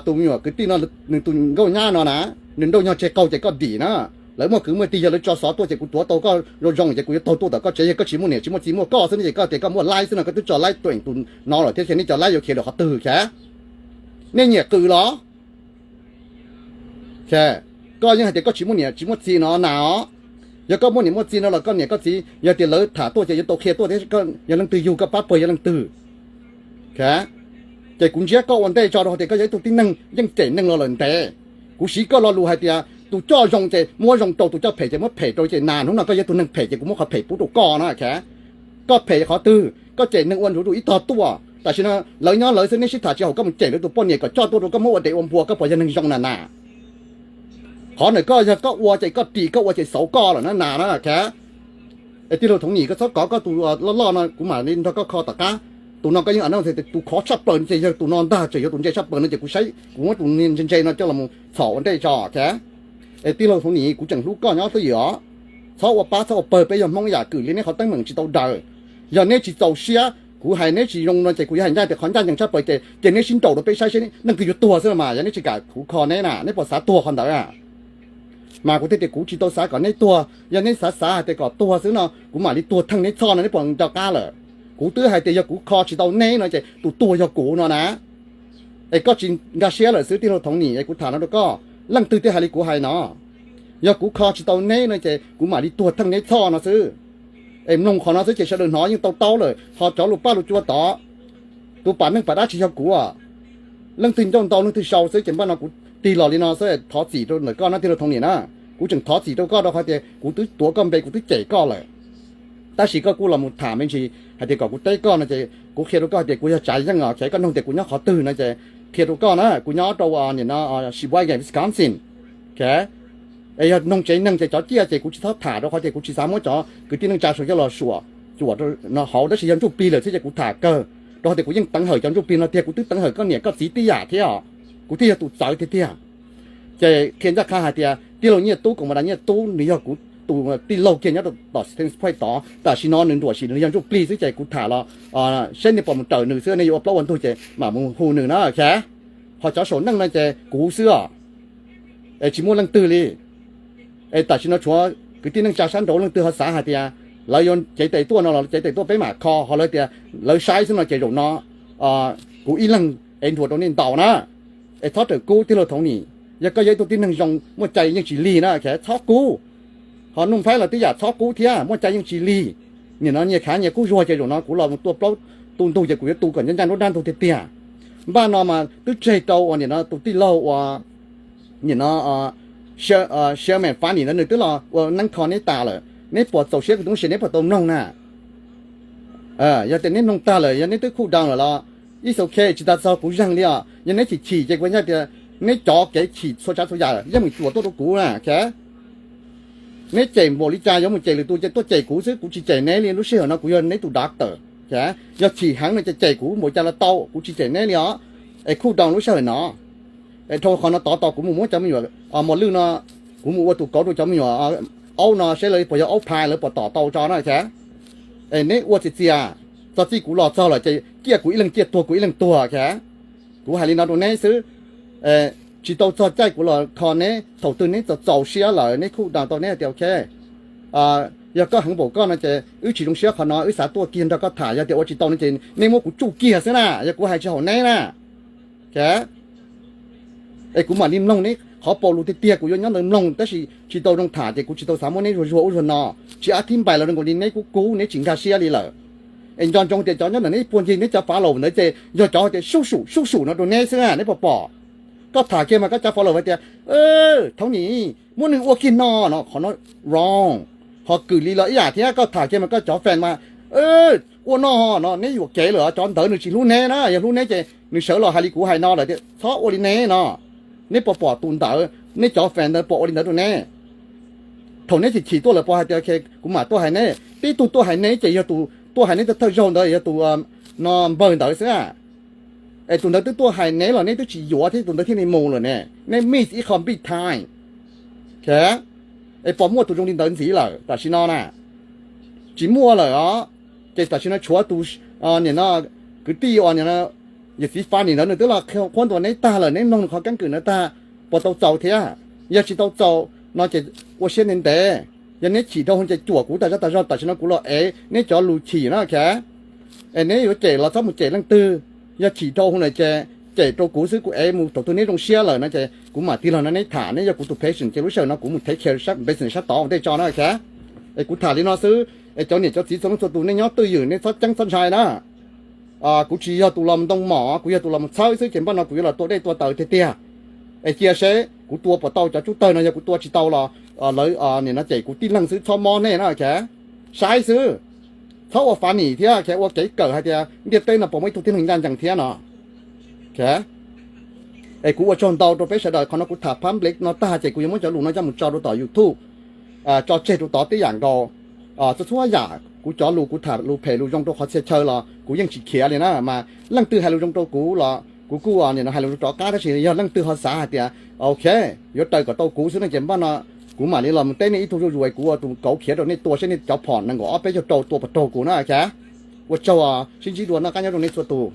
tus me nyuam kwv tij no nws tus nkauj nyab no na, nws nrauj nyog tseg qaug ces koj dim na. Lawv muaj kwv muaj tij, yog lawv tso xov tuaj ces kuv tuav tau koj zoo zoo ces kuv yuav taug tuaj tom koj tsev, yog koj tsis muaj niam tsis muaj txiv muaj koj xwb no ces koj tias koj muaj laib xwb no koj twb tso laib tuem tus no lawm thiab, nej cov laib yuav khiav lawm qhov twg thiab? Nej nyiam qws los? Koj yeej hais tias koj tsis muaj niam tsis muaj txiv no nas os. Yog koj muaj niam muaj txiv no los koj niam koj txiv yog tias lawv tham tuaj ces yuav tau qhia tuaj thiab, yog leej twg yug koj pab pawg yog leej twg. Ces kuv ntsiab koj ua ntej tso, rau qhov tias koj yog ib tug tib neeg yeej cem neeg los lawm ntev. Kuv siv koj lo lus hais tias tus coj zoo ces muab zoo rau, tus coj phem ces muab phem rau, ces nas hnub no koj yog tus neeg phem ces kuv muab qhov phem pub rau koj no. Koj phem qhov twg? Koj cem neeg ua ntsuav zus ib tog tuaj, tam sim no lawv nyob lawv xwb, neb sib tham tsis haum koj mus cem lawv tus poj niam kom coj tuaj rau koj muab ua dev ua npua, koj puas yog neeg zoo na nas? Qhov ntawm koj yog koj ua ces koj ris, koj ua ces xauv koj lawm na nas na. Es tij laug Thoov Nyim, koj txhob kov koj tus loj loj no, kuv mam li nrog koj kho tom qab. Tus no koj yeej a no, tus khov tshaj plaws ces yog tus no ntag, tseem yog tus ntse tshaj plaws no ces kuv saib kuv muab tus ntse ntse no coj los txhom ua ntej tso. Es tij laug Thoov Nyim, kuv tseem hlub koj nyob twj ywm os. Txhob ua pab txhob ua pawg, peb yog Hmoob ib yam, kwm li neb qhov teeb meem tsis tau daws. Yog neb tsis txaus siab kuv hais neb tsis zoo no ces kuv yuav hais ncaj tias qhov ncaj ncees tshaj plaws ces, ces neb sib nraus rau peb saib seb leej twg yuav tuag xwb no mas, yog neb tsis kam kuv kho neb na, neb puas xav tuag qhov ntawd? Mas kuv thiaj tias kuv tsis tau xav kom neb tuag, yog neb xav xav hais tias kom tuag xwb no kuv mam li tuag theej neb txhoj no, neb puas nco qab lawm? Kuv twb hais tias yog kuv kho tsis tau neb no ces tus tuag yog kuv no na. Es koj tsis nkag siab lawm xwb tij laug Thoov Nyim, es kuv tham no rau koj, leej twg thiaj hais li kuv hais no? Yog kuv kho tsis tau neb no ces kuv mam li tuag theej neb txhoj no xwb. Es mloog qhov no xwb ces sawv daws hnov yeej tau taub lawm, ho cov lus paj lus tsua tod, tus Pam Neej Pam Dab tsis yog kuv. Leej twg ncauj ntau leej twg sau xwb, ces npaj no kuv tig los li no xwb, thov txim rau ntawm koj na tij laug Thoov Nyim na. Kuv tseem thov txim rau koj rau qhov tias kuv twb tuav koj npe, kuv twb cem koj lawm. Tab sis koj kuj los mus tham me ntsis hais tias kom kuv teb koj no ces kuv qhia rau koj hais tias kuv yog Tsav Yeej os, koj nug tias kuv nyob qhov twg no ces qhia rau koj na, kuv nyob rau nim no Sheboygan, Wisconsin. Es yog noog tsev neeg ces cov ciaj ces kuv tsis txhob tham rau qhov tias kuv tsis xav muab cov kwv tij neej tsa saum coj los suam cuam no hauv, tab sis yog ntsuj plig lawm xwb ces kuv tham kawg, rau qhov tias kuv yeej teev hawm cov ntsuj plig no tiag, kuv twb teev hawm koj niam koj txiv tib yam thiab os, kuv thiaj yog tus txawv tiag tiag. Ces qhia ncaj qha hais tias tij laug Nyiaj Tub, koom mas das Nyiaj Tub, nws yog kuv tus tij laug kiag nyob rau tom Stevens Point tod, tam sim no nws nruam sim nws yog ntsuj plig xwb ces kuv tham los seb nej puas mus raws nws xwb, nej yuav ua plaub ua ntug ces mam mus hu nws na. Ho cov saum neej no ces kuv xwb os, es tsis muaj leej twg li. Es tam sim no tshuav kwv tij neej tsa sab nraud leej twg ho xav hais tias lawv yuav cev tes tuaj no los cev tes tuaj peb mam kho, ho lawv tias lawv saib xwb no ces zaum no kuv ib leeg ev nruas rau nej ntaus na. Es txhob rawm kub tij laug Thoob Nim, yog koj yog ib tug tib neeg zoo muaj cai yeej tsis lig na, txhob kub. Ho Nuj Nplhaib los tib yam txhob kub thiab, muaj cai yeej tsis lig. Nim no nyias khav nyias kub zuag ces zaum no kuv los mus tua plaub tu ntug ces kuv yuav tu kom ncaj ncaj nruab nrab ntug tiag tiag. Npaj no mas twb tseg rau uas nim no tus tij laug uas nim no Sherman Fanni ntawd nws twb los ua neeb kho neb tas lawm, neb puas txaus siab kuv tub si neb puas tau mloog na? Yog tias neb mloog tag lawm, yog neb twb cool down lawm los it's ok, tsis tas txog kuv zeeg li os. Yog neb chim chim ces kuv hais tias neb cov kev chim txhua tsav txhua yam yeej meem cuam tuaj rau kuv na. Neb cem npaum li cas yuav mus cem lwm tus ces tuaj cem kuv xwb, kuv tsis cem neb li. Lub sij hawm no kuv yog neb tus doctor. Yog chim heev no ces cem kuv npaum cas los tau, kuv tsis cem neb li os. Es cool down lub sij hawm no. Es dhau qhov no tod tau kuv mus muab cov me nyuam mos lwj no, kuv mus ua tus kauv rau cov me nyuam aub no seb lawv puas yog aub phais, lawv puas tom tau tso na. Es neb ua txias txias, txog txij kuv los txog lawm ces ciaj kuv ib leeg ciaj tuag kuv ib leeg tuag. Kuv hais li no rau neb xwb, tsis tau txog caij kuv los kho neb. Thaum twg neb txaus txaus siab lawm neb cool down tau neb hais tias ok, yog koj heev npaum koj no ces wb tsis zoo siab qhov no, wb xav tuaj kiag nrog koj tham, yog tias ua tsis tau no ces nej muab kuv tsuj kiag xwb na, yog kuv hais tsis haum neb na. Es kuv mam li mloog neb qhov paus lus tiag tiag, kuv yuav nyob ntawd mloog, tab sis tsis tau zoo tham ces kuv tsis tau xav muab neb zuag zuag ub zuag no. Tsis ab thib npais los zoo nkaus li neb kub kub, neb tsis nkag siab li lawm. Es nco ntsoov tias cov nyob ntawm neb puag ncig neb cov fav laus ntawd ces yog cov hais tias sub sum sub sum no rau neb xwb na, neb puas pom? Koj tham kiag mas koj cov fav laus hais tias Thoob Nim, muab nws ua kiag no no, qhov no wrong. Ho kwm li los ib yam thiab, koj tham kiag mas koj cov fan mas ua no no, neb yuam kev lawm, cov ntawd nws tsis hlub neb na, yog hlub neb ces nws sawv los hais li kuv hais no lawm tias txhob ua li neb no. Neb puas pom tus ntawd, neb cov fan ntawd puas ua li ntawd rau neb? Thaum neb chim chim tuaj lawm puas hais tias kuv mam tuaj hais neb? Tib tug tuaj hais neb ces yog tus tuaj hais neb thawj zaug ntawd yog tus no npawg ntawd xwb. Es tus ntawd twb tuaj hais neb los neb twb tsis yuav thiab, tus ntawd thiaj li mus lawm ne. Neb miss ib qho big time. Es puas muaj tus zoo li ntawd ntxiv lawm tam sim no na? Tsis muaj lawm os. Ces tam sim no tshuav tus nim no kwv tij uas nim no yawm txiv Fanni ntawd nws twb los qhuab ntuas neb tag lawm, neb mloog nws qhov keeb kwm ntawd tag, puas tau txaus thiab? Yog tsis tau txaus no ces ua siab ntev ntev. Yog neb chim dhau hwv ces cuam kuv tas zog tas zog, tam sim no kuv los ev neb cov lus chim na. Es neb yuav cem los txhob mus cem leej twg, yog chim dhau hwv lawm ces cem rau kuv xwb, kuv ev mus thaum twg neb zoo siab lawm no ces kuv mam tig los nrog neb tham. Neb yog kuv tus patient ces lub sij hawm no kuv mus take care business sab tod ua ntej tso na. Es kuv tham li no xwb, es cov niam cov txiv txhua leej txhua tus nej nyob twj ywm nej txhob ceeb txhob ntshai na. Kuv tsis yog tus los ntoo mom, kuv yog tus los mus txhawb xwb, ces npaj no kuv yuav los tua dej tua taws tiag tiag. Es cia seb kuv tua puas tau cov tsub tawg no, yog kuv tua tsis tau los lawv nim no cem kuv tib leeg xwb, txhob mob nej na. Saib xwb, txhob ua Fanni thiab ua kev kawm hais tias ntiaj teb no puas muaj ib tug tib neeg ncaj ncees thiab no. Es kuv ua tsaug ntau rau peb sawv daws, qhov no kuv tham public no tag ces kuv yuav muab cov lus no coj mus tso rau tom YouTube, tso tseg rau tod tib yam nkaus. Txhua txhua yam kuv cov lus kuv tham lus phem lus zoo rau qhov txhia chaw los kuv yeej tsis khiav li na. Mas leej twg hais lus zoo rau kuv los kuv kuj nim no hais lus rov qab, tab sis yog leej twg ho xav hais tias ok, yuav raws kom tau kuv xwb no ces npaj no kuv mam li los mus teb nej ib tug zuj zus, kuv ua tus kauv khiav rau nej tua seb nej cov phom nees nkaum ob peb caug rau tua puas raug kuv na. Ua tsaug, sib ntsib dua, noj qab nyob zoo nej txhua tus.